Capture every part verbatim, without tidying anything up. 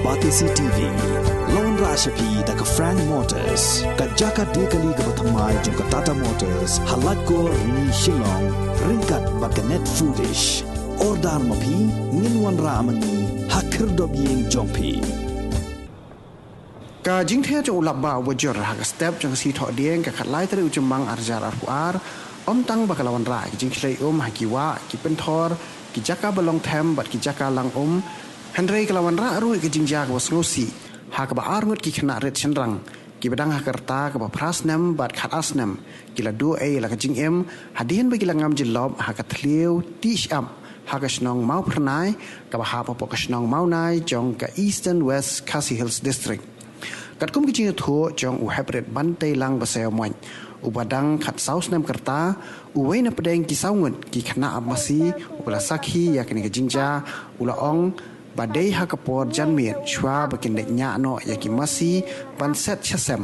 Batesi T V. Lawan rah sha phi da ka Frank Motors, ka jaka die kali kaba thymmai jong ka Tata Motors ha Laitkor, Rni, Shillong, ryngkat bad ka Net Foodish. Order ma phi, ngin wanrah ma ngi ha khyrdop ïing jong phi. Ka jingthiah jong u lapbah uba jur ha ka step jong ka sngi Thohdieng ka khatlai tarik u Jymmang arhajar arphew ar, ym tang ba ka la wanrah ïa ka jingkhlei um ha ki wah, ki pynthor, ki jaka ba long them bad ki jaka lang um, hynrei ka la wanrah ruh ïa ka jingjia kaba sngewsih ha kaba arngut ki khynnah rit shynrang kiba dang ha ka rta kaba phra snem bad khatar snem ki la duh ei ïa la ka jingim hadien ba ki la ngam jyllop ha ka thliew tih shyiap ha ka shnong Mawphyrnai kaba hap hapoh ka shnong Mawnai jong ka Eastern West Khasi Hills District. Katkum ka jingïathuh jong u Heprit Banteilang Basaiawmoit uba dang khatsaw snem ka rta, uwei na pdeng ki saw ngut ki khynnah ap masi uba la sakhi ïa kane ka jingjia u la ong ba dei ha ka por janmiet shuwa ba kin leit ñiah noh ïa ki masi ban set sha sem,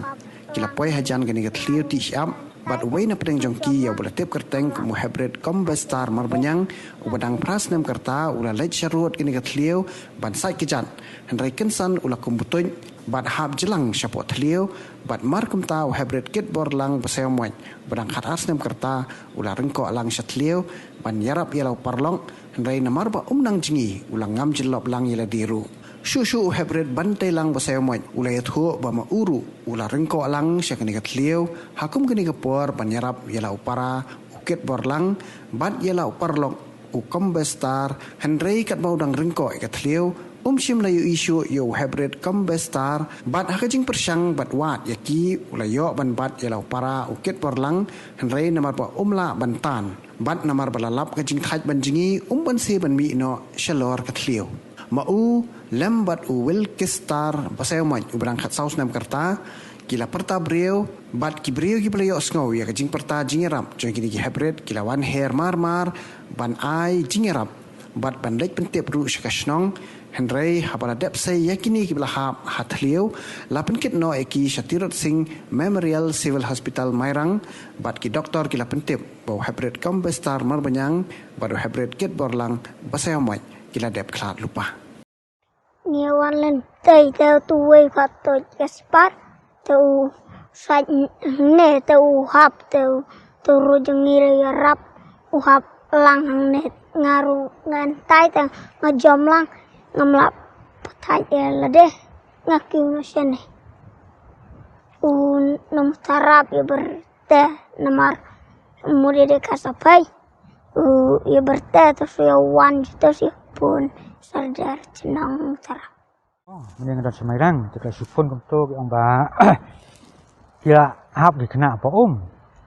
ki la poi hajan kane ka thliew tih shyiap bad uwei na pdeng jong ki ïa uba la tip kyrteng kum u Heprit Kombestar Marbaniang uba dang phra snem ka rta u la leit sharud kane ka thliew ban sait kjat, hynrei kynsan u la kum butuit bad hap jlang shapoh thliew bad mar kumta u Heprit Kitborlang Basaiawmoit uba dang khatar snem ka rta u la ryngkoh lang sha thliew ban ïarap ïa la u paralok, hynrei namar ba um nang jngi u la ngam jyllop lang ïa lade ruh. Shuh shuh u Heprit Banteilang Basaiawmoit u la ïathuh ba ma u ruh u la ryngkoh lang sha kane ka thliew ha kum kane ka por ban ïarap ïa la u para u Kitborlang bad ïa la u paralok u Kombestar, hynrei katba u dang ryngkoh ïa ka thliew um shym la ïohi shuh ïa u Heprit Kombestar bad ha ka jingpyrshang bad wad ïa ki u la ïoh ban bat ïa la u para u Kitborlang, hynrei namar ba um lah ban tan bad namar ba la lap ka jingthait ban jngi um banse ban mih noh shalor ka thliew. Ma u lem bad u Wilkestar Basaiawmoit uba dang khatsaw snem ka rta ki la pyrta briew bad ki briew kiba la ïohsngew ïa ka jingpyrta jingïarap jong kine ki Heprit ki la wan her mar mar ban ai jingïarap bad ban leit pyntip ruh sha ka shnong, hynrei haba la dep sei ïa kine kiba la hap ha thliew la pynkit noh ïa ki sha Tirot Sing Memorial Civil Hospital Mairang bad ki doktor ki la pyntip ba u Heprit Kombestar Marbaniang bad u Heprit Kitborlang Basaiawmoit ki la dep khlad lypa. Ngi wan lynti te utu uwei pat u toit ka spah te u sait hangne te u hap te u, te u ruh jong ngi ruh ïarap u hap lang hangne nga ruh nga ntai te nga jam lang ngam lah pathait ïa lade nga kiew noh shane. U nongmut Tarap ïa berte namar mut ïa dei ka sa phai. U ïa berte to shu ïa wan to shu ïa pun sardar chnong Tarap. Oh, mynne nga don sha Mairang te ka shu phone kumto ki ong ba ki la hap ki khynnah hapoh um.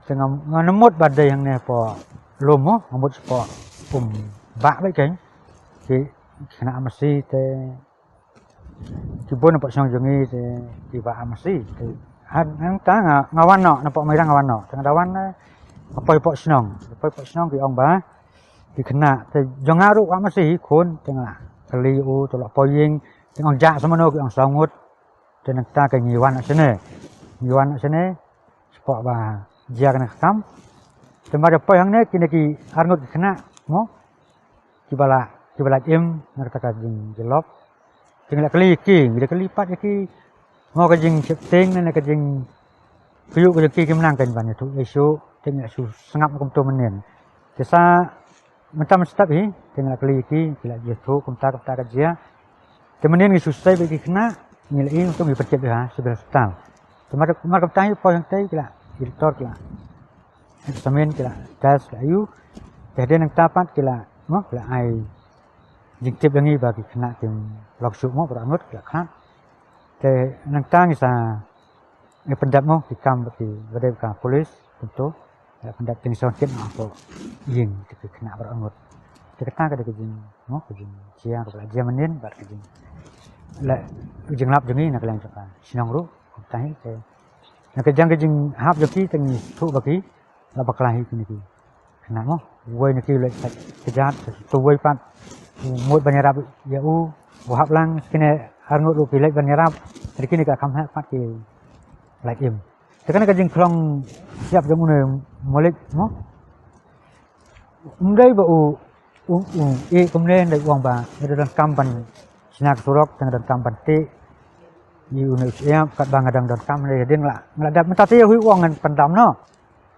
Te nga, nga mut ba dei hangne hapoh lum mo, nga mut shapoh um bah beit kein. Ki khynnah masi te ki bun na pdeng shnong jong ngi te ki ba masi te. Hangta nga, nga wan noh na pdeng Mairang nga wan noh. Te nga da wan, eh, nga poi pdeng shnong. Poi pdeng shnong ki ong ba ki khynnah te jong nga ruh ba masi hi khun te nga kylli u te la poi ïing te nga ong jah sa mano ki ong saw ngut. Te nangta ka ngi wan noh shane. Ngi wan noh shane. Shapoh ba jia kane ka kam. Te ma da poi hangne kine ki arngut ki khynnah mo. Kiba la, kiba la im na kata ka jingjyllop. Te ngi la kylli ki, ngi la kylli pat ïa ki. Mo ka jingsheptieng ne ka jingkyrkhu ka jong ki kim nang kein ban ïathuh ïa shuh. Te ngi la shu sngap kumto mynnin. Te sa mynta mynstep hi te ngi la kylli ïa ki, ki la ïathuh kumta kumta ka jia. Te mynnin ngi shu sei bad ki khynnah ngi la ïohi kumto ngi pyntip ïa ha civil hospital. Te mar, mar kumta hi poi hangtei ki la, ki doktor ki la examine ki la test ki la ïoh. Te hadien nangta pat ki la, mo, ki la ai jingtip ïa ngi ba ki khynnah kim long shuh mo, baroh arngut ki la khlad. Te nangta ngi sa ngi pyndep mo ki kam bad ki ba dei ka police kumto. Ki la pyndep te ngi sa wan kit noh hapoh ïing te ki khynnah baroh arngut. Te kata ka dei ka jing, mo, ka jingjia kaba la jia mynnin bad ka jing la jinglap jong ngi na ka liang jong ka shnong ruh kumta hi te. Na ka jang ka jinghap jong ki te ngi thuh ba ki la bakla hi kine ki khynnah mo. Uwei na ki u leit sait kjat, te uwei pat u mut ban ïarap ïa u, u hap lang, kine arngut ruh ki leit ban ïarap. Te kine ki kham heh pat ki lait im. Te kane ka jingkhlong shyiap jong une u malik mo. Um dei ba u, u, u, i kumne dei u ong ba, ïa da donkam ban shna ka surok tang donkam ban tih. Ïa une u shyiap katba nga dang donkam ne ding la nga la dap mynta te ïa hui u ong ngan pyndam noh.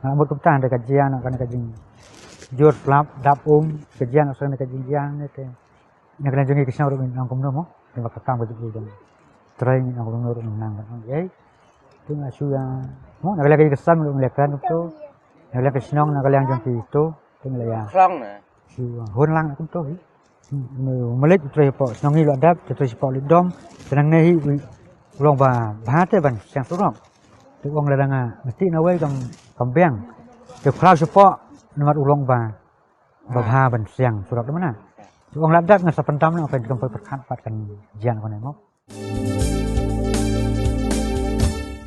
Nga mut kumta da ka jia noh kane ka jingjur slap dap um ka jia noh seng ne ka jingjia ne te. Na ka liang jong ngi ki shnong ruh ngin ong kumno mo. Te ba ka kam ka jong ngi jong trei ngin ong kumno ruh ngin nang ban ong ei. Te nga shu ïa mo na ka liang ka jingkyrsan ruh ngin leh kren kumto. Na ka liang ka shnong na ka liang jong ki to te ngin leh ïa. Khlong na. Shu hun lang kumto hi. Malik u trei hapoh shnong ngi la dap te trei shapoh Lipdom. Te nangne hi u long ba bha te ban siang surok. Te u ong lada nga mesti na wei kam kam biang. Te khraw shapoh namar u long ba ba bha ban siang surok da mana. Te u ong la dap nga sa pyndam na pyn kam pyrkhat pat kan jian kone mo.